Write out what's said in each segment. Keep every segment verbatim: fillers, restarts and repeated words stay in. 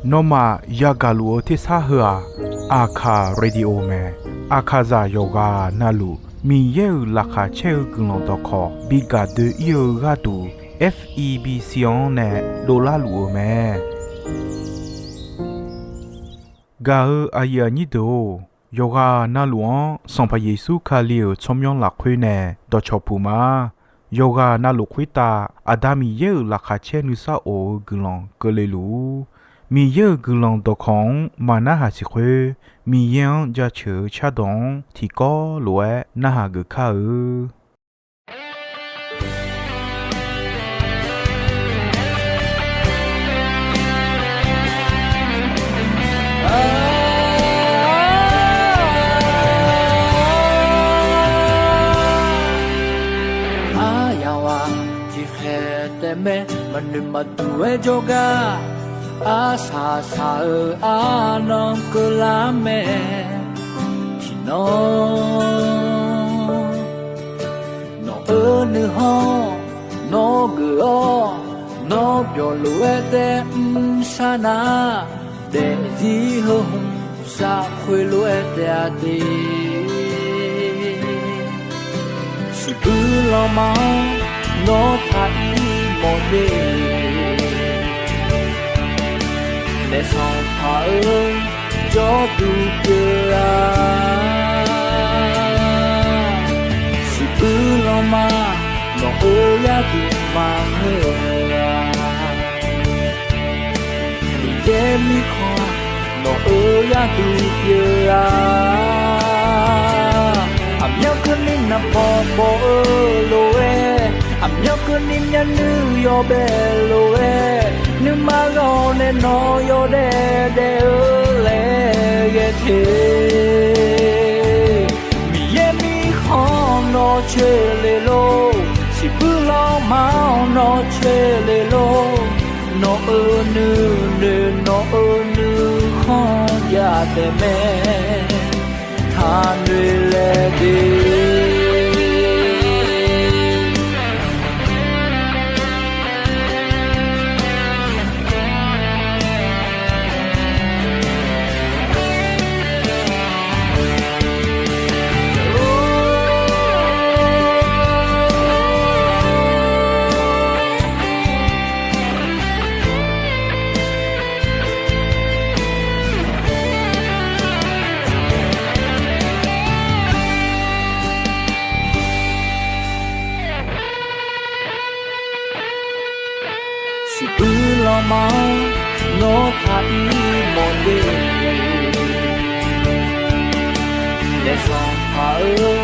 Nawmaf yagaq luf-eu tersar heu-aq, Aqkaq Radio mae. Aqkaqzaq yawqghaq navluf Miqyaer-euq laqkhaq caer-eu guiqlanq dawqkawq bi gaq doe-ir-eu gharduq, F E B C-anr nae dovlar luf-eu mae. Gaq-eu aqyuif aqnyir deuq-or, yawqghaq navluf-anr Sanqpaq Yeqsur Kali-euq tsawrmyanr lafkhoer nae dawqcawq puq ma. Yawqghaq navluf khoertav Aqda Miqyaer-euq laqkhaq caer nuisar of-eu guiqlanq keuvle luf-ur. Miqyaer-euq guiqlanq dawqkawq-anr maqnarhaq siq khoer, Miqyaer-anr jaceuq-eu cardawq-anr tiqkawv lof-aer narhaq geuf kar-eu. Aryamq-aq tiqkhaeq taef mae, maqnoeq maqduq-aer jawrgar, arsaq saq-eu arnan keuvlar mae. Tiqnan nawq-eu nuikhanr nawr geuf-awr, nawr byawq lof-aer tae mrsar nar, daefzir heu hmq saf khoerlof-aer taef-a de. Siqbuir lanma-anr nawr taq-ir mawf de. Naef Sanqpaq-eu jawrduq pyeuf-a. Siqbuir lanma nawq-eu gharduq maqngeur-a. Miqyaer mirkhanq nawq-eu gharduq pyeuf-a. Aqmyanluf keuvni naqbawq bawq-eu lof-aer, aqmyanluf keuvni myavnuiv yawbae lof-aer, nuima ghawq nae nawq yawdaef daef-eu laer ghae te. Miqyaer mirkhanq nawq coeq le lor, siqbuir lanma-anr nawr coeq le lor. Nawq-euq nuinoeq nawq-euq nuikhanr jav taef mae. Taqnoeq laeq de. Siqbuir lanma-anr nawr taq-ir mawf de. Naef Sanqpaq-eu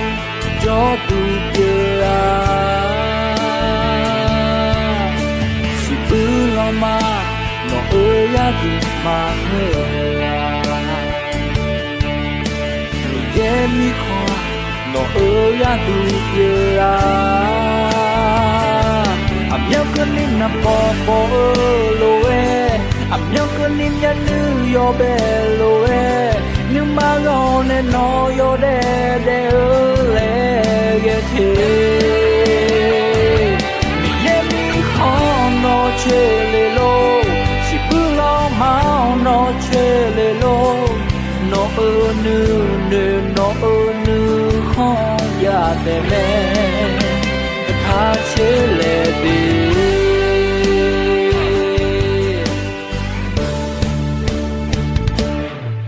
jawrduq pyeuf-a. Siqbuir lanma nawq-eu gharduq maqngeur-a. Miqyaer mirkhanq nawq-eu gharduq pyeuf-a. Aqmyanluf keuvni naqbawq bawq-eu lof-aer, aqmyanluf keuvni myavnuiv yawbae lof-aer, nuima ghawq nae nawq yawdaef daef-eu laer ghae te. Miqyaer mirkhanq nawr coeq le lor, siqbuir lanma-anr nawr coeq le lor. Nawq-euq nuinoeq nawq-euq nuikhanr jav taef mae. Taq coeq laeq de.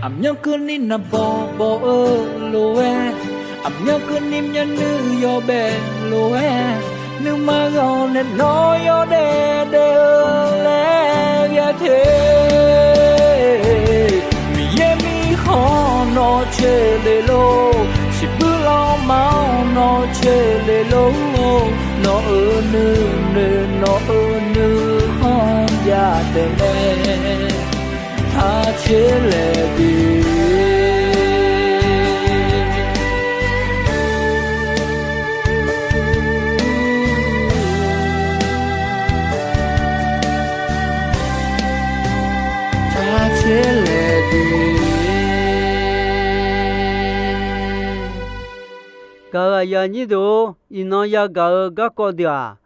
Aqmyanluf keuvni naqbawq bawq-eu lof-aer, aqmyanluf keuvni myavnuiv yawbae lof-aer, nuima ghawq nae nawq yawdaef daef-eu laer ghae te. Miqyaer mirkhanq nawr coeq le lor, siqbuir lanma-anr nawr coeq le lor. Nawq-euq nuinoeq nawq-euq nuikhanr jav taef mae. Taq coeq laeq de. Taq coeq laeq de. Gaq-euq aqyuif aqnyir deuq-or, iqnan yagaq-eu garkawv deuq-aq,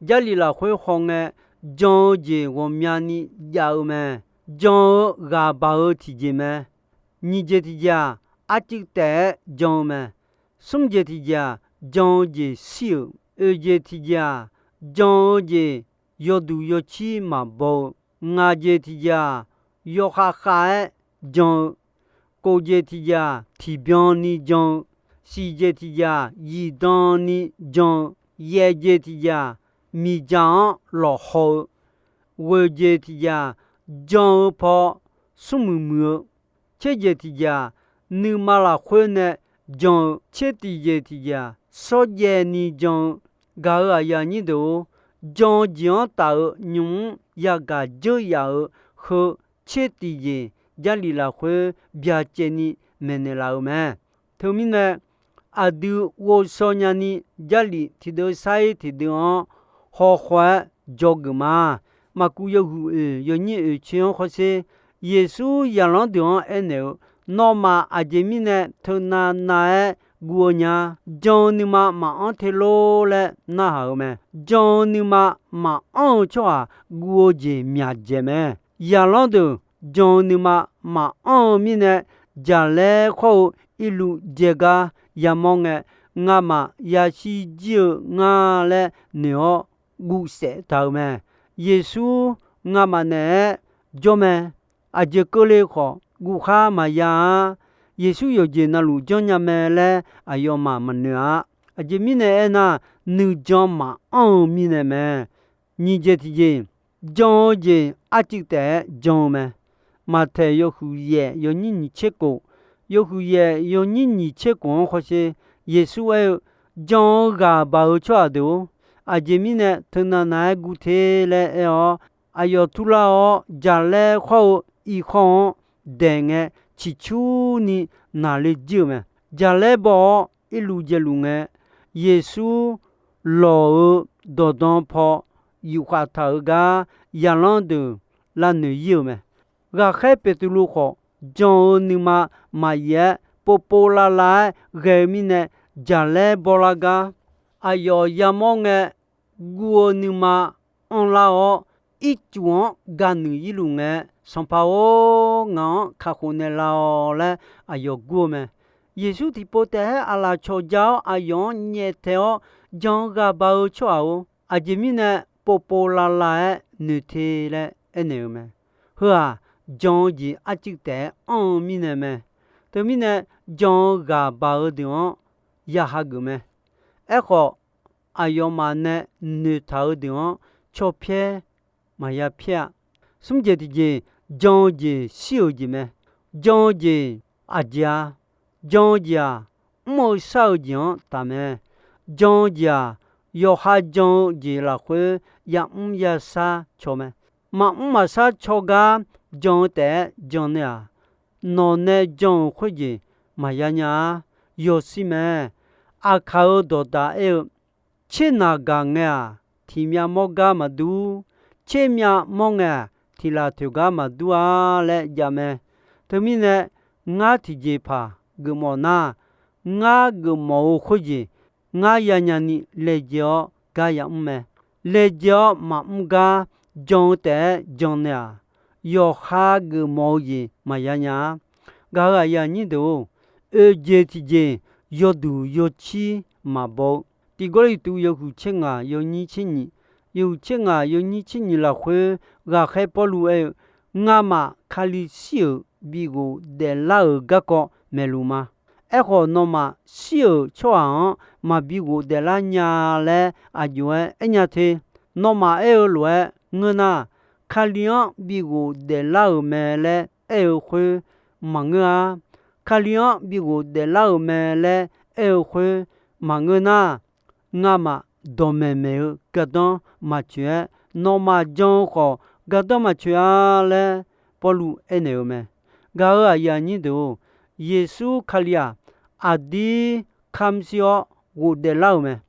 Jarlif lafkhoer khawngae, jan-eu jeq ghawqmyani jav-eu mae. Jan-eu ghaq baq-eu tiqjeq mae. Nyiq jeq tiqjeq-aq, arcuiv taef-aer jan-eu mae. Smr jeq tiqjeq-aq, jan-eu jeq shir-euq. Oeq jeq tiqjeq-aq, jan-eu jeq yawduq yawcir maqbaw-eu. Ngaq jeq tiqjeq-aq, yawkhav khav-aer jan-eu. Kof jeq tiqjeq-aq, tiqbyan ni jan-eu. Siq jeq tiqjeq-aq, zifdan ni jan-eu. Yaeq jeq tiqjeq-aq, miqdzaq-anr lawqhaw-eu. Ghoeq jeq tiqjeq-aq, jan-eu paw smrmuiq muiq-eu. Tser jeq tiqjeq-aq, nuima lafkhoer nae jan-eu. Tser tiq jeq tiqjeq-aq, shawrjaev ni jan-eu. Gaq-euq aqyuif aqnyir deuq-or, jan-eu jeq-anr taf-eu nymq-mr yagaq dzeur yaf-eu heu tser tiq jeq Jarlif lafkhoer byacaevni maeqnaeq laf-eu mae. Teumirnae, aqdui ghovshaw nyani Jarlif tiqdeuv sar-ir tiqdeuv-anr hawkhaw-aer dzawgeuf ma. Maqkuv yawhuiq oeq yawnyir oeq tser-anr hawsher, Yeqsur zaqlanr deuq-anr aernaeq-eu, Nawmaf aqjeq mirnae teunav nav-aer guv-eu nya. Jan-eu nuima maqanr te lor laer narhaq-eu mae. Jan-eu nuima maqanr-eu tsawrhaq guv-eu jeq myaqdzaeq mae. Zaqlanr deuq jan-eu nuima maqanr-eu mirnae, jaqlaer khawr-eu irluv dzae gar yamawr ngae, ngamaf yashir jir-eu nga laer noeq-awr guvsaef taq-euq mae. Yeqsur ngamaf naeq-aer jawr mae. Aqjeq keuvle khawf guvkhar maqya-a. Yeqsur yawqjeq navluf janrnya mae laer aqyawfmaf maqnoeq-a. Aqjeq mirnae aernar, nuijan maqanr-eu mirnae mae. Nyiq jeq tiqjeq, jan-eu jeq arcuiv taef-aer jan-eu mae. Maqtaeq yawhuiq yaef yawnyir nyiq tser kof, yawhuiq yaef yawnyir nyiq tser kof-anr hawsher, Yeqsur aer-eu, Jan-eu ghaq baq-eu tsawrhaq deuq-or, aqjeq mirnae teunav nav-aer guv te laer aer-awr, aqyawf turlar-awr, jaqlaer khawr-eu irkhawr-anr daeq ngae, ciqcurni naqle jir-eu mae. Jaqlaer baw-awr irluv dzaeluf ngae, Yeqsur lawq-eu dawqdan paw yufkhav taq-eu gar zaqlanr deuq lavnoeq ir-eu mae. Ghaqkhaer Beqtuvluv khawf, jan-eu nuima maqyaef-aer povpov lavlav-aer ghae-eu mirnae, jaqlaer bawlar gar aqyawf yamawr ngae, guv-eu nuima anrlar-awr, ircuf-anr ganuiq irluf ngae, Sanqpaq-or, ngaq-anr kakhof naeqlaf-awq laer aqyawf gur-eu mae. Yeqsur tiqpov taef-aer aqlaf cawqja-awr aqyawf-anr nyaeftaeq-awr, Jan-eu ghaq baq-eu tsawrhaq-or, aqjeq mirnae povpov lavlav-aer noeq te laer aernaeq-eu mae. Heu-aq, jan-eu jeq arcuiv taef-aer anr-eu mirnae mae. Teumirnae, jan-eu ghaq baq-eu deuq-anr ya hageuf mae. Aerkhawf, aqyawfmaf nae noeqtaq-eu deuq-anr caw pyaer maqya pyaer-a. Smr jeq tiqjeq, jan-eu jeq shir-euq jeq mae. Jan-eu jeq aqjeq-a. Jan-eu jeq-aq, mr-eu shar-eu jeq-anr taf mae. Jan-eu jeq-aq, yawqha jan-eu jeq lafkhoer yamr yashar caw mae. Maqmr maqshar caw gar jan-eu taef-aer jan nae-aq, nawq nae jan-euq khoerjeq maqya nya-ar. Yawshir mae. Aqkaq-euq dawqdaq aer-eu, Tser naq gaq ngae-aq, tiq myav mawr gar maqdur. Tser myav mawr ngae-aq, tiq laf toeq gar maqdur-a laer jav mae. Teumirnae, ngar tiqjeqpaq geufmawf nar, ngar geufmawf-eu khoerjeq ngar yanya ni laejae-awr gar yamr mae. Laejae-awr maqmr gar jan-eu taef-aer jan nae-aq, yawqha geufmawf-eu jeq maqya nya-ar. Gaq-euq aqyuif aqnyir deuq-or, oeq jeq tiqjeq yawduq yawcir maqbaw-eu. Tiq Gawrliqtu yawhuiq tser ngaq yawnyir tser nyiq, yawhuiq tser ngaq yawnyir tser nyiq lafkhoer ghaqkhaer Pawrluv aer-eu, Ngamaf Kali shir-euq bighof daeflar-euq garkawv maeqluf ma. Aerkhawf, nawmaf shir-euq tsawrhaq-anr maqbi ghofdaef lar nya laer aqjox-aer aernya te. Nawmaf aer-eu lof-aer ngeur nar, Kali-anr bighof daeflar-euq mae laer aer-eu khoer maqngeur-ar. Kali-anr bighof daeflar-euq mae laer aer-eu khoer maqngeur nar, ngamaf dawqmaeq maeq-eu gardanr maqtsoeq-aer, nawmaf jan-eu khawf gardanr maqtsoeq-a laer Pawrluv aernaeq-eu mae. Gaq-euq aqyuif aqnyir deuq-or, Yeqsur Kali-aq, aqdir kamr shir-awr ghofdaef lar-euq mae.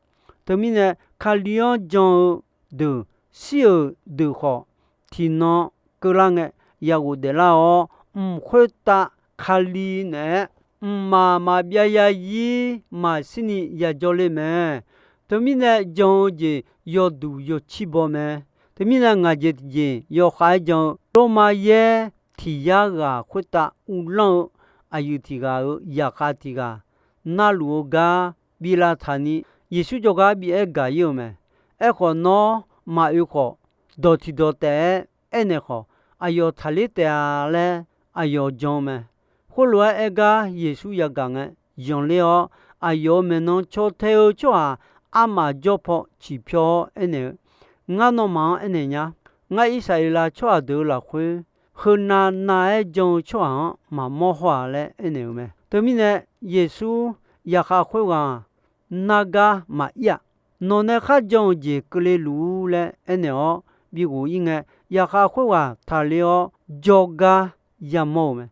Teumirnae, Kali-anr jan-eu deuq, shir-euq deuq khawf, tiqnan keuvlar ngae ya ghofdaef lar-awr, mq khoertav Kali naeq-aer mqmaq maqbyav zarzir maqshirni yajawr ler mae. Teumirnae, jan-eu jeq yawduq yawcir baw mae. Teumirnae ngaq jeq tiqjeq yawkhav-aer jan-eu Lormav yaer tiq yar ghaq khoertav uvlanr-eu aqyuif tiq ghaq-euq zaqkhav tiq ghaq narluf-eu gar bi lavtaq ni Yeqsur jawrgar bi aer gaq-ir-euq mae. Aerkhawf, nawr maqoe khawf, dawq tiqdawq taef-aer aernaeq khawf, aqyawf taqler taef-a laer aqyawf jan-eu mae. Khoerlof-aer aer gar Yeqsur yagaq ngae, zanqler-awr, aqyawf-euq maeqnan caw tae-eu tsawrhaq armaf jawr paw ciqpyaw-awr aernaeq-eu, Ngar nawmaf-anr aernaeq nya. Ngar Irsaqleqlav tsawrhaq deuq-euq lafkhoer, heunav nav-aer jan-eu tsawrhaq-anr maqmawr haw-aq laer aernaeq-euq mae. Teumirnae, Yeqsur yaqkhav khoerghaq-aq, nargar maqir-aq, nawq nae kharjan-euq jeq keuvle luf-ur laer aernaeq-awr bi ghof-ir ngae, yaqkhav khoerghaq taqler-awr jawrgar yamawr-euq mae.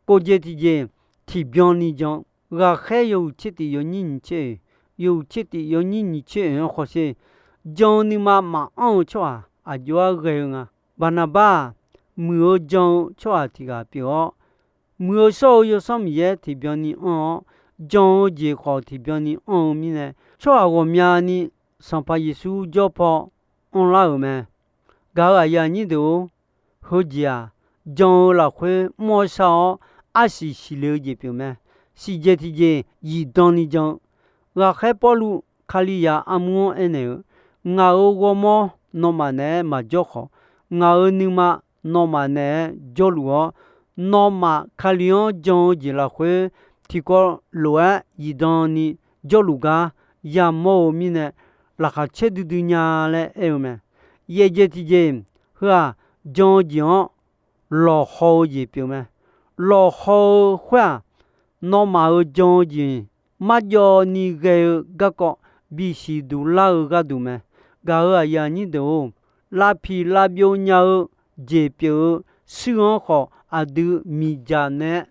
Kof jeq tiqjeq tiqbyan ni jan. Ghaqkhaer yawhuiq tser tif yawnyir nyiq tser oeq, yawhuiq tser tif yawnyir nyiq tser oeq-anr khawsher, jan-eu nuima maqanr-eu tsawrhaq aqjox-aer ghae-eu nga. Baqnaqbar-aq, muiq-eu jan-eu tsawrhaq tiq ghaq pyeuf-awr, muiq-eu shawr-eu Yawsanr Miqyaer tiqbyan ni anr-awr, jan-eu jeq khawf tiqbyan ni anr-eu mirnae, tsawrhaq ghawqmyani Sanqpaq Yeqsur jawr paw anrlar-euq mae. Gaq-euq aqyuif aqnyir deuq-or, heujeq-aq, jan-eu lafkhoer mr-awr shar-awr, arsiq siqle-eu jeq pyeuf mae. Siqjeq tiqjeq zifdan ni jan-eu. Ghaqkhaer Pawrluv Kalizaq armur-anr aernaeq-eu, Ngaq-euq ghawrmawr nawmaf naeq-aer maqjawr khawf, ngaq-euq nuima nawmaf naeq-aer jawrluf-awr, nawmaf Kali-anr jan-eu jeq lafkhoer tiqkawv lof-aer zifdan ni jawrluf gar yamawr-eu mirnae, laqkhaq caer duidui nya laer aer-eu mae. Yaeq jeq tiqjeq, heu-aq, jan-eu jeq-anr lawqhaw-eu jeq pyeuf mae. Lawqhaw-eu khoer-aq, nawmaf-euq jan-eu jeq marjawv ni ghae-eu garkawv bisiq duq lar-eu gharduq mae. Gaq-euq aqyuif aqnyir deuq-or, lavpiq lavbyov nya-eu jeq pyeuf-eu suir-anr khawf aqdui miqdzaq nae-aer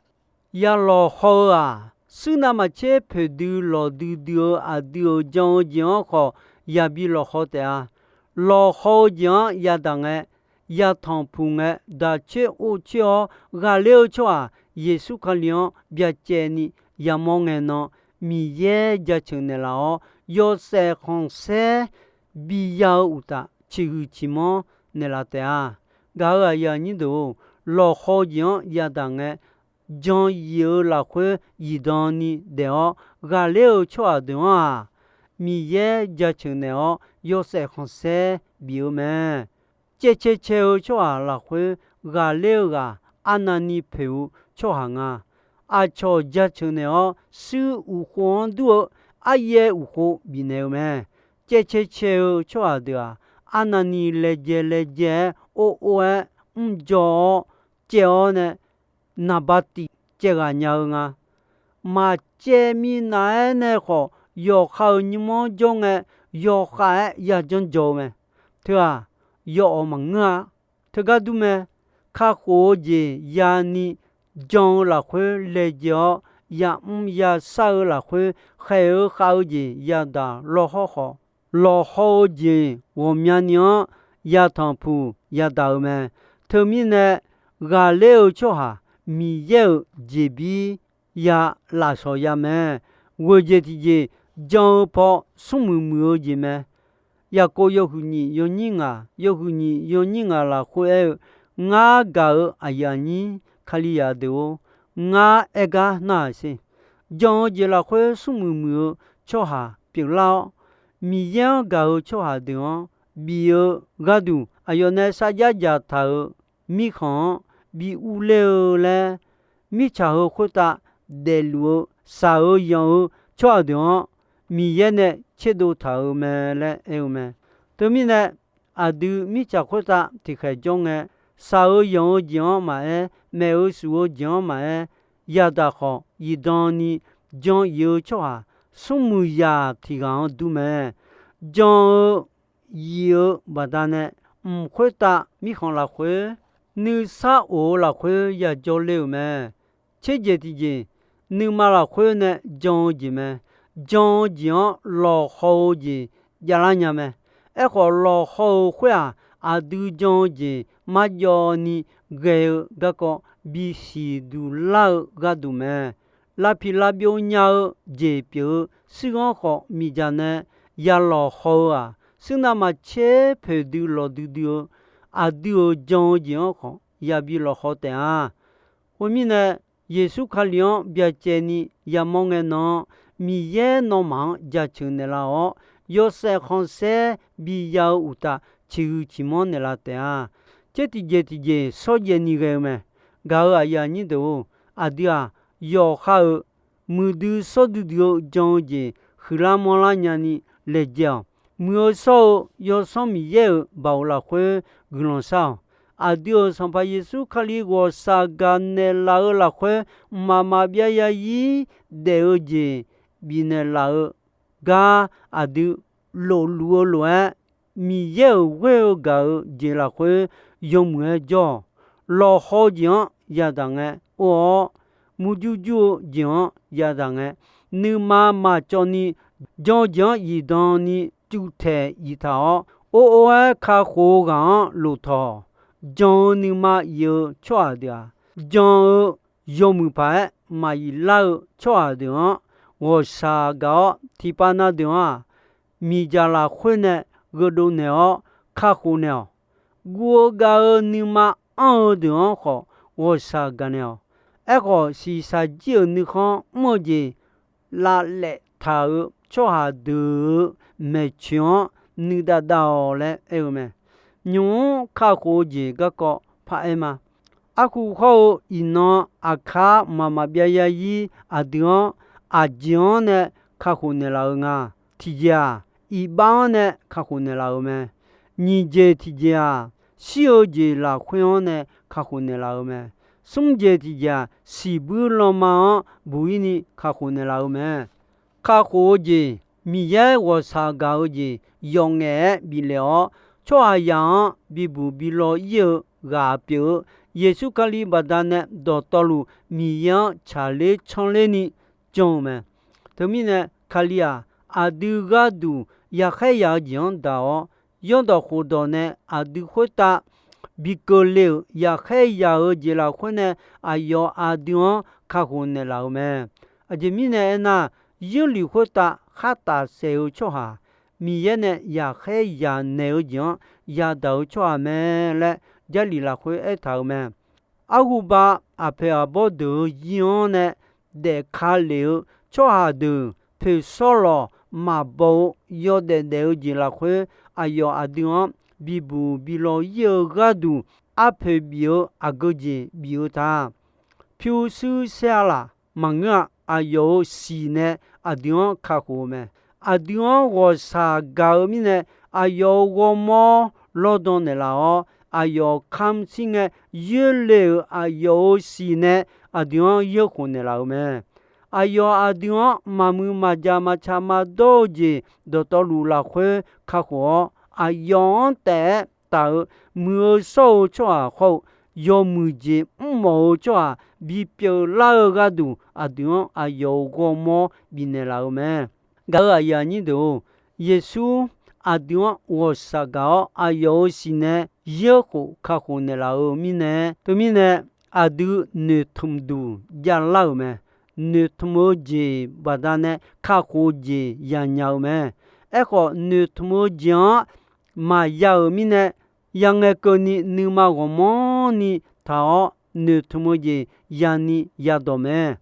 ya lawqhaw-eu-aq, suir navmaqtser poeqdui lawqdui dui-eu aqdui-euq jan-eu jeq-anr khawf yabi lawqhaw taef-a. Lawqhaw-eu jeq-anr yadaq ngae, yatanq puq ngae, daq coer or coer-awr ghaqler-eu tsawrhaq Yeqsur Kali-anr byacaevni yamawr ngae nan, Miqyaer jaceuq naeqlaf-awr, yawshaef khanqsaer biya-eu uqtaf, ciqhuiq ciqmanr naeqlaf taef-a. Gaq-euq aqyuif aqnyir deuq-or, lawqhaw-eu jeq-anr yadaq ngae, jan yif-eu lafkhoer zifdan ni daef-awr ghaqler-eu tsawrhaq deuq-anr-aq, Miqyaer jaceuq naeq-awr yawshaef khanqsaer bif-eu mae. Caevcae cae-eu tsawrhaq lafkhoer ghaqler-eu ghaq arnavni poeq-eu tsawrhaq nga. Aqcawq jaceuq naeq-awr shuir uqkhov-anr dur-eu aryaev uqkhov bifnaeq-eu mae. Caevcae cae-eu tsawrhaq deuq-aq, arnavni laejae laejae-aer or or-aer mrjawr-awr caev-awr nae naqba tif caev ghaq nya-eu nga. Maqcaev minav-aer nae khawf, yawqha-euq nymr-anr jawr ngae, yawqha-aer yajanr jaw-eu mae. Teu-aq, yawawq maqngeur-a. Teugar dur mae. Kakhof-eu jeq yani jan-eu lafkhoer laejae-awr, yamr yashar-eu lafkhoer khaeq-eu khav-eu jeq yadaq lawhawr khawf, lawqhaw-eu jeq ghawqmyani-anr yatanq puq yadaq-eu mae. Teumirnae, ghaqler-eu tsawrhaq Miqyaer-euq jeqbir ya lafsawq ya mae. Ghoeq jeq tiqjeq jan-eu paw smrmuiq muiq-eu jeq mae. Yaqkov yawhuiq nyiq yawnyir ngaq, yawhuiq nyiq yawnyir ngaq lafkhoer aer-eu, Ngar gaq-euq aqyuif aqnyir Kalizaq deuq-or, ngar aer gar nar-aq sher. Jan-eu jeq lafkhoer smrmuiq muiq-eu tsawrhaq pyeuflar-awr, Miqyaer-anr gaq-eu tsawrhaq deuq-anr bif-eu gharduq, aqyawf nae sarjax dzaqtaq-euq mirkhanq-anr bi urler-eu laer, mirtsaq heu khoertav daefluf-eu shaq-eu yanq-eu tsawrhaq deuq-anr Miqyaer nae tserdov taq-euq mae laer aer-eu mae. Teumirnae, aqdui mirtsaq khoertav tiqkhaeq jawr ngae, shaq-eu yanq-eu jeq-anr maqaer, maef-eu shuf-eu jeq-anr maqaer, yadaq khawf zifdan ni jan yif-eu tsawrhaq smrmuiq yaq tiq ghaq-anr dur mae. Jan-eu yif-eu baqdanae, mq khoertav mirkhanq lafkhoer, nuisar of-eu lafkhoer yajawr ler-euq mae. Tserjeq tiqjeq, nuima lafkhoer nae jan-eu jeq mae. Jan-eu jeq-anr lawqhaw-eu jeq javlar nya mae. Aerkhawf, lawqhaw-eu khoer-aq, aqdui jan-eu jeq marjawv ni ghae-eu garkawv bisiq duq lar-eu gharduq mae. Lavpiq lavbyov nya-eu jeq pyeuf-eu suir-anr khawf miqdzaq nae ya lawqhaw-eu-aq, suirnav maqtser poeqdui lawqdui dui-eu aqdui-euq jan-eu jeq-anr khawf yabi lawqhaw taef-a. Khoermirnae, Yeqsur Kali-anr byacaevni yamawr ngae nan-anr, Miqyaer nawmaf-anr jaceuq naeqlaf-awr, yawshaef khanqsaer biya-eu uqtaf ciqhuiq ciqmanr naeqlaf taef-a. Tser tiqjeq tiqjeq shawrjaev ni ghae-eu mae. Gaq-euq aqyuif aqnyir deuq-or, aqdui-aq, yawqha-euq muiqdui shawrdui dui-eu jan-eu jeq huiqlar manrlar nyani laejae-awq. Muiq-eu shawr-eu Yawsanr Miqyaer-euq baoq lafkhoer guiqlanq shar-awq. Aqdui-euq Sanqpaq Yeqsur Kali ghawqshaq gaq naeqlaf-eu lafkhoer, mqmaq maqbyav yarzir daef-eu jeq bifnaeq laf-eu gar aqdui lofluf-eu lof-aer, Miqyaer-euq ghoer-eu gaq-eu jeq lafkhoer yawmuiq-aer jawr-awq. Lawqhaw jeq-anr yadaq ngae or-awr, murjur jur-eu jeq-anr yadaq ngae, nuima maqcawv ni jan-eu jeq-anr zifdan ni cuvtaeq iftaq-awr, or or-aer kakhof-eu ghaq-anr lof tawq. Jan-eu nuima iq-eu tsawrhaq deuq-aq, jan-eu yawmuiq paq-aer maqif lar-eu tsawrhaq deuq-anr ghawqshaq gaq-awr, tiqpav na deuq-anr-aq, miqdzaq lafkhoer nae gheudov naeq-awr kakhof naeq-awq. Guv-eu gav-eu nuima anr-eu deuq-anr khawf ghawqshaq gaq naeq-awq. Aerkhawf, shiqshaq jir-euq nuikhanr mr-eu jeq lavlaef taq-euq tsawrhaq deuq-euq maeqtsoeq-anr nuidav dav-awq laer aer-eu mae. Nymq-mr kakhof-eu jeq garkawv paraer ma. Arhu hawr-eu iqnan aqkar mqmaq maqbyav yarzir aqdui-anr aqjeq-anr nae kakhof naeqlaf-eu nga. Tiqjeq-aq, iqbax-anr nae kakhof naeqlaf-euq mae. Nyiq jeq tiqjeq-aq, shir-eu jeq lafkhoer-anr nae kakhof naeqlaf-euq mae. Smr jeq tiqjeq-aq, siqbuir lanma-anr buq-ir ni kakhof naeqlaf-euq mae. Kakhof-eu jeq, Miqyaer ghawqshaq gaq-eu jeq yawf ngaef-aer bifnaeq-awr, tsawrhaqzaq-anr bibuq bilaw ir-eu ghaq pyeuf-eu Yeqsur Kali baqdanae dawqtawvluf Miqyaer-anr tsaqler tsanrler ni jan-eu mae. Teumirnae, Kali-aq, aqdui gharduq yaqkhaer yaq-eu jeq-anr daq-awr, yawrdawq khofdawq nae aqdui khoertav bi keuvle-euq yaqkhaer yaq-eu jeq lafkhoer nae aqyawf aqdui-anr kakhof naeqlaf-euq mae. Aqjeq mirnae aernar, Yeurlif khoertav khartaf saef-eu tsawrhaq, Miqyaer nae yaqkhaer yaq naeq-eu jeq-anr yadaq-eu tsawrhaq mae laer Jarlif lafkhoer aertaq-euq mae. Arhuba aqpoeq aqbawr deuq-euq zir-anr nae daefka lef-eu tsawrhaq deuq poeqshawr lawq maqbaw-eu yawdaef daef-eu jeq lafkhoer, aqyawf aqdui-anr bibuq bilaw ir-eu gharduq arpoeq bif-eu aqgeu jeq bif-eu ta. Pyurshuir saer-a laq maqngeur-a. Aqyawf-euq siq nae aqdui-anr kakhof-eu mae. Aqdui-anr ghawqshaq gaq-eu mirnae, aqyawf-euq ghawrmawr lawrdan naeqlaf-awr, aqyawf kamq shir ngae yoerle-euq aqyawf-euq siq nae aqdui-anr yoerkhof naeqlaf-euq mae. Aqyawf aqdui-anr maqmuiq maqjaq maqtsaq maqdawr-eu jeq dawqtawvluf lafkhoer kakhof-awr, aqyawf-anr taef-aer taf-eu muiq-eu shawr-eu tsawrhaq hawr-eu yawmuiq jeq mrmawf-eu tsawrhaq bipyeuf lar-eu gharduq, aqdui-anr aqyawf-euq ghawrmawr bifnaeq laf-eu mae. Gaq-euq aqyuif aqnyir deuq-or, Yeqsur aqdui-anr ghawqshaq gaq-awr, aqyawf-euq siq nae yoerkhof kakhof naeqlaf-eu mirnae, teumirnae aqdui noeqtmq duq javlar-euq mae. Noeqtmq-eu jeq baqdanae kakhof-eu jeq yanya-eu mae. Aerkhawf, noeqtmq-eu jeq-anr maqya-euq mirnae, yangae keuvni nuima ghawqmanrni taq-awr, noeqtmq-eu jeq yani yadawq mae.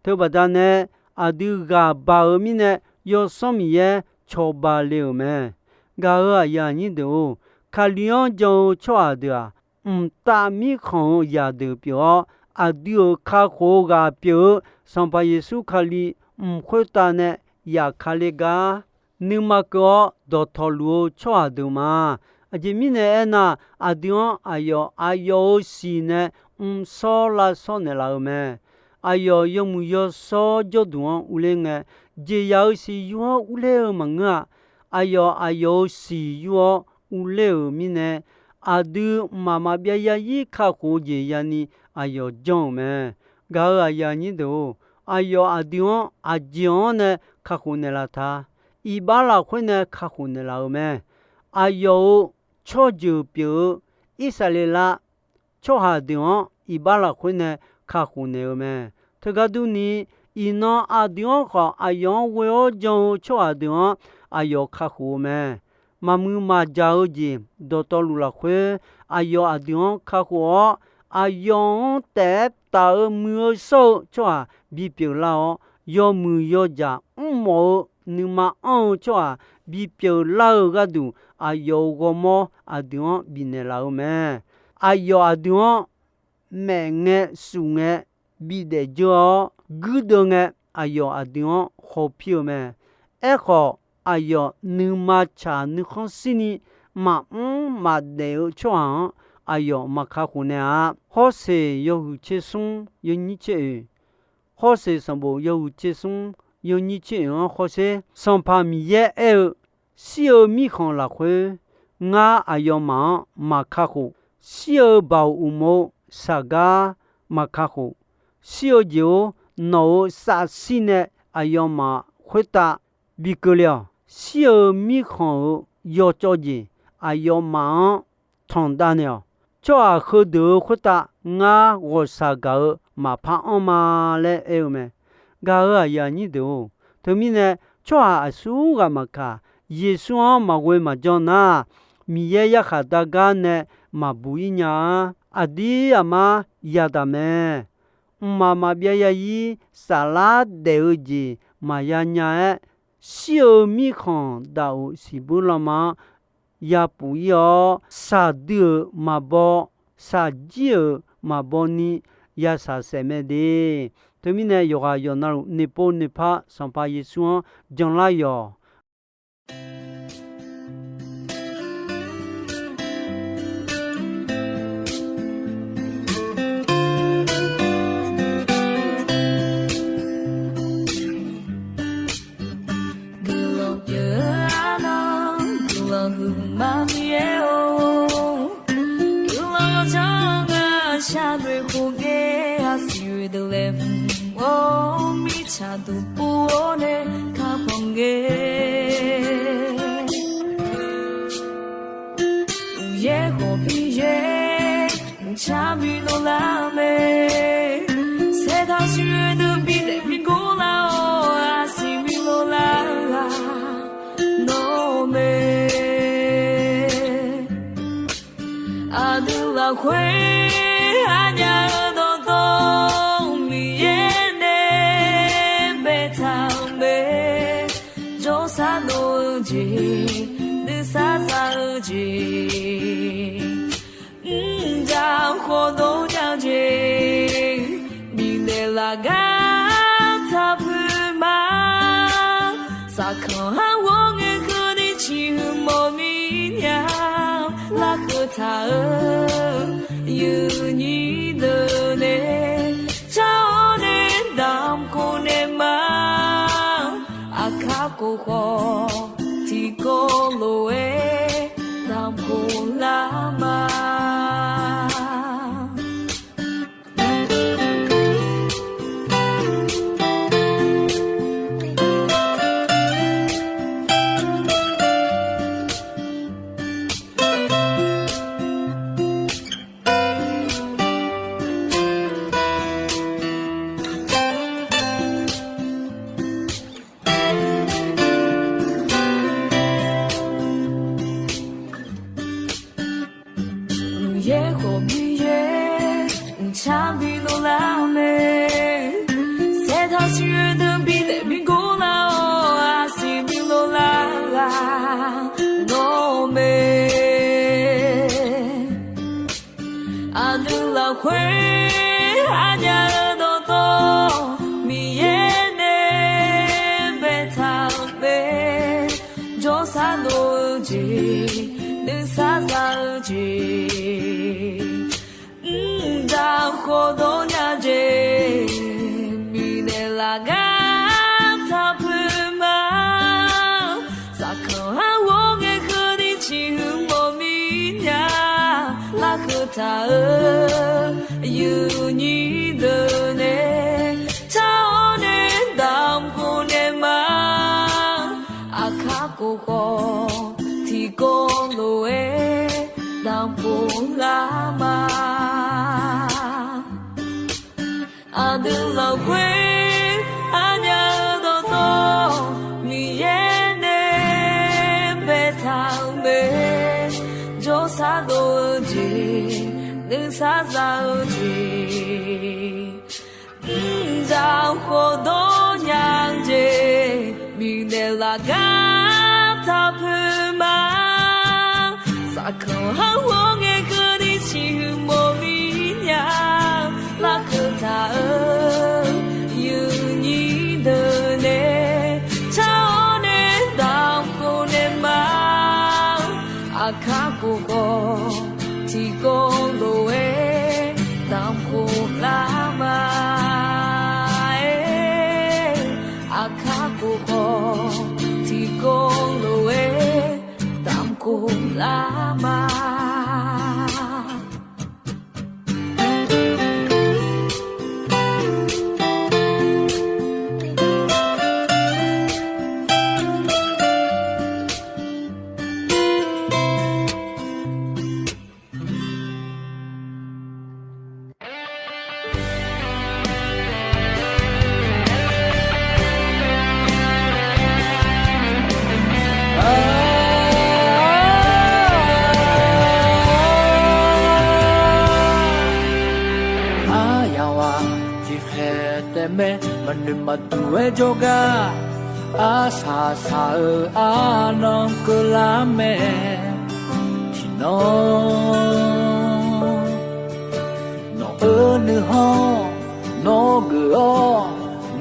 Teubaqda nae aqdui ghaq baq-eu mirnae, Yawsanr Miqyaer cawba le-euq mae. Gaq-euq aqyuif aqnyir deuq-or, Kali-anr jan-eu tsawrhaq deuq-aq, mqtav mirkhanq-eu zaqdeuq pyeuf-awr, aqdui-euq kakhof-eu ghaq pyeuf-eu Sanqpaq Yeqsur Kali mq khoertav nae yaf ka le gar, nuima keuv-awr dawqtawvluf-eu tsawrhaq deuq ma. Aqjeq mirnae aernar, aqdui-anr aqyawf aqyawf-euq siq nae mqshawr lavshawr naeqlaf-eu mae. Aqyawf yawmuiq yawshawr jawrduq-anr urler ngae, jeqzaq-euq siq yur-awr urler-eu maqngeur-a. Aqyawf aqyawf-euq siq yur-awr urler-euq mirnae, aqdui mqmaq maqbyav yarzir kakhof-eu jeq yani aqyawf janr-euq mae. Gaq-euq aqyuif aqnyir deuq-or, aqyawf aqdui-anr aqjeq-anr nae kakhof naeqlaf ta. Iqbax lafkhoer nae kakhof naeqlaf-eu mae. Aqyawf-euq tsawrjeuq pyeuf-eu Irsaqleqlav tsawrhaq deuq-anr iqbax lafkhoer nae kakhof naeq-eu mae. Teugar durni, iqnan aqdui-anr khawf aqyawf-anr ghoe-awr jan-eu tsawrhaq deuq-anr aqyawf kakhof-eu mae. maqmuiq maqjaq-eu jeq dawqtawvluf lafkhoer, aqyawf aqdui-anr kakhof-awr, aqyawf-anr taef-aer taf-eu muiq-eu shawr-eu tsawrhaq bipyeuf lar-awr, yawmuiq yawjaq mrmawf-eu nuima anr-eu tsawrhaq bipyeuf lar-eu gharduq, aqyawf-euq ghawrmawr aqdui-anr bifnaeq laf-eu mae. Aqyawf aqdui-anr maef ngae suf ngae bidaef dzeur-awr guirdeuv ngae, aqyawf aqdui-anr hawpir-eu mae. Aerkhawf, aqyawf nuima tsaq nuikhanr shirni maqmr maqdaef-eu tsawrhaq-anr aqyawf maqkakhof naeq-a. Hawrseq yawhuiq tser smr yawnyir tser oeq, Hawrseq sanqbof yawhuiq tser smr yawnyir tser oeq-anr hawsher. Sanqpaq Miqyaer aer-eu, Shir-eu mirkhanq lafkhoer ngar aqyawfmaf-anr maqkakhof. Shir-eu baoq uqmov-eu shaqgar maqkakhof. Shir-eu jeq-or, nawq-euq safshir nae aqyawfmaf khoertav bi keuvle-awq. Shir-eu mirkhanq-euq yawcawv jeq aqyawfmaf-anr tanqdav naeq-awq. Tsawrhaq heudeuq-euq khoertav ngar ghawqshaq gaq-eu maqpar anr ma laer aer-eu mae. Gaq-euq aqyuif aqnyir deuq-or, teumirnae tsawrhaq aqsurghaq maqkaq, Yeqsur-anr maqghoe maqjan nar, Miqyaer yarkhaq dar gar nae maqbuq-ir nya-a. Aqdir aqmar yadaq mae. Mqmaq maqbyav ya-ir saflar daef-eu jeq maqya nya-aer, shir-eu mirkhanq daqoq siqbuir lanma-anr yapuf-ir-awr, shaqdui-euq maqbaw, shaqjir-euq maqbaw ni ya shaqsaef mae de. Teumirnae yawqghaq yawqnavluf noeqpov noeqpar Sanqpaq Yeqsur-anr janlar yawq. Guiqlanq pyeuf-eu arnan, guiqlanq huiqma Miqyaer-or. Guiqlanq yawdzanr-eu shaqnoeq khof ngae, aqsiq oe deuq laeqhmq-or, mirtsaq duqpov-awr nae kakhanq ngae. Uqyaer khawf Miqyaer mqcar bi lov lar mae. Saertaq siq oe deuq bidaef bi gor lar-awr, aqsiq bi lov lar-aq nawr mae. Aqdui lafkhoer aqnyaf-eu dawqtawv Miqyaer nae baetaq-euq mae. Jawrsar dov-eu jeq, nuisar za-eu jeq, mrjaq khawf dov nya jeq, bifnaeq laf gar taq puiq ma. Saqkanq-anr ghawr ngae keuvni ciqhuiq mawf mir nya. Larkeuv taq-eu yuifnyir deuq nae car-awr nae damq khof naeq ma. Aqkar khof khawf tiqkawv lof-aer damq khof lar ma. Uqyaer khawf Miqyaer mqcar bi lov lar mae. Saertaq siq oe deuq bidaef bi gor lar-awr, aqsiq bi lov lar-aq nawr mae. Aqdui lafkhoer aqnyaf-eu dawqtawv Miqyaer nae baetaq-euq mae. Jawrsar dov-eu jeq, nuisar za-eu jeq, mrjaq khawf dov nya jeq, bifnaeq laf gar taq puiq ma. Saqkanq-anr ghawr ngae keuvni ciqhuiq mawf mir nya. Larkeuv taq-eu yuifnyir deuq nae car-awr nae damq khof naeq ma. Aqkar khof khawf tiqkawv lof-aer damq khof lar ma. Aqdui lafkhoer aqnyaf-eu dawqtawv Miqyaer nae baetaq-euq Nuisar za-eu jeq, mrjaq khofdawr nya-eu jeq, bifnaeq laf gar taq poeq ma. Saqkanq har ghawr ngae keuvni siqhuiq mawf mir nya. Larkeuv taq-eu yawnyir deuq nae car-awr nae damq khof naeq ma. Aqkar khof khawf tiqkawv lof-aer damq khof lar ma. Aqkar khof khawf tiqkawv lof-aer damq khof lar ma. Aryamq ghaq tiqkhaeq taef mae, maqnoeq maqduq-aer jawrgar, arsaq saq-eu arnan keuvlar mae. Tiqnan nawq-eu nuikhanr nawr geuf-awr,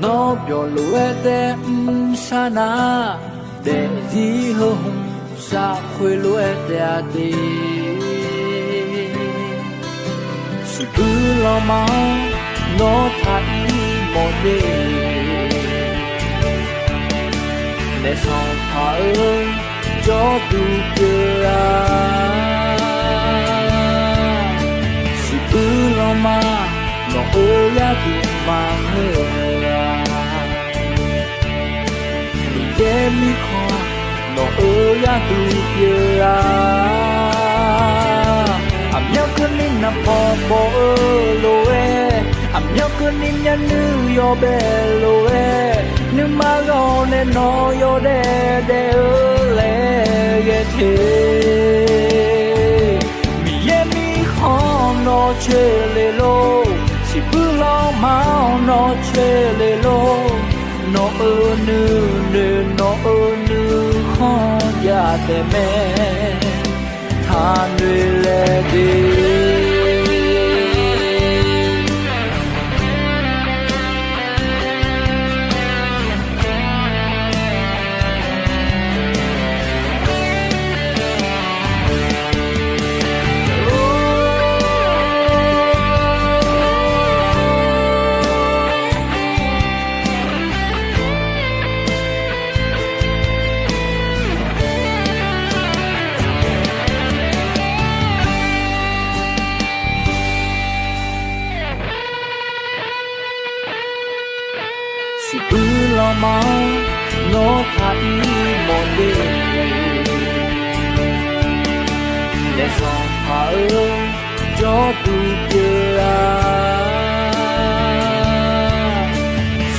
nawr byawq lof-aer taef mr sar nar, daefzir heu hmq sar khoerlof-aer taef-a de. Siqbuir lanma-anr nawr taq ir mawf de. Naef sanqpaq-eu jawrduq pyeuf-a. Siqbuir lanma nawq-eu gharduq maqngeur-a. Miqyaer mirkhanq nawq-eu gharduq pyeuf-a. Aqmyanluf keuvni naqbawq bawq-eu lof-aer, aqmyanluf keuvni myavnuiv yawbae lof-aer, nuima ghaq nae nawq yawdaef daef-eu laer ghae te. Miqyaer mirkhanq nawr coer le lor, siqbuir lanma-anr nawr coer le lor. Nawq-eu nuinoeq nawq-eu nuikhanr jadaef mae, taqnoeq laeq de. Siqbuir lanma-anr nawr taq ir mawf de. Naef sanqpaq-eu jawrduq pyeuf-a.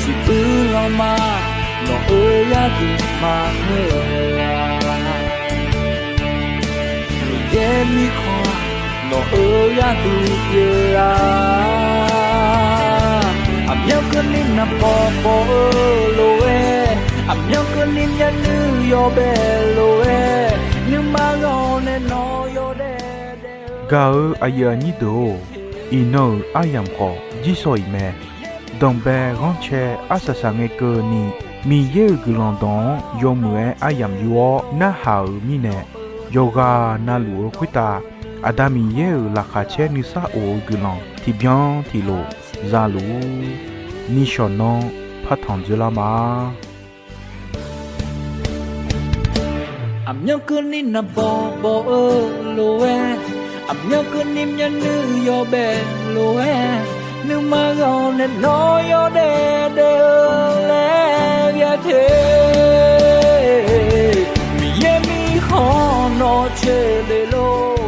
Siqbuir lanma nawq-eu gharduq maqngeur-a. Miqyaer mirkhanq nawq-eu gharduq pyeuf-a. Aqmyanluf keuvni naqbawq bawq-eu lof-aer, aqmyanluf keuvni myavnuiv yawbae lof-aer, nuima ghaq nae nawq yawdaef daef-eu. Gaq-eu aqyuif aqnyir deuq-or, iqnan-euq aryamq khawf jirsawq iq mae. Danqbae ghanrcae arsaq saqngae keuvni, Miqyaer-euq guiqlanq dawq-anr yawmuiq-aer aryamq yur-awr narhaq-euq mirnae, yawqghaq navluf-eu khoertav Aqda Miqyaer-euq laqkhaq caer nuisar of-eu guiqlanq tiqbyan tiqlof za luf-ur. Nishawq nanr partanq dzoerlar ma. Aqmyanluf keuvni naqbawq bawq-eu lof-aer, aqmyanluf keuvni myavnuiv yawbae lof-aer, nuima ghaq nae nawq yawdaef daef-eu laer ghae te. Miqyaer mirkhanq nawr coer le lor.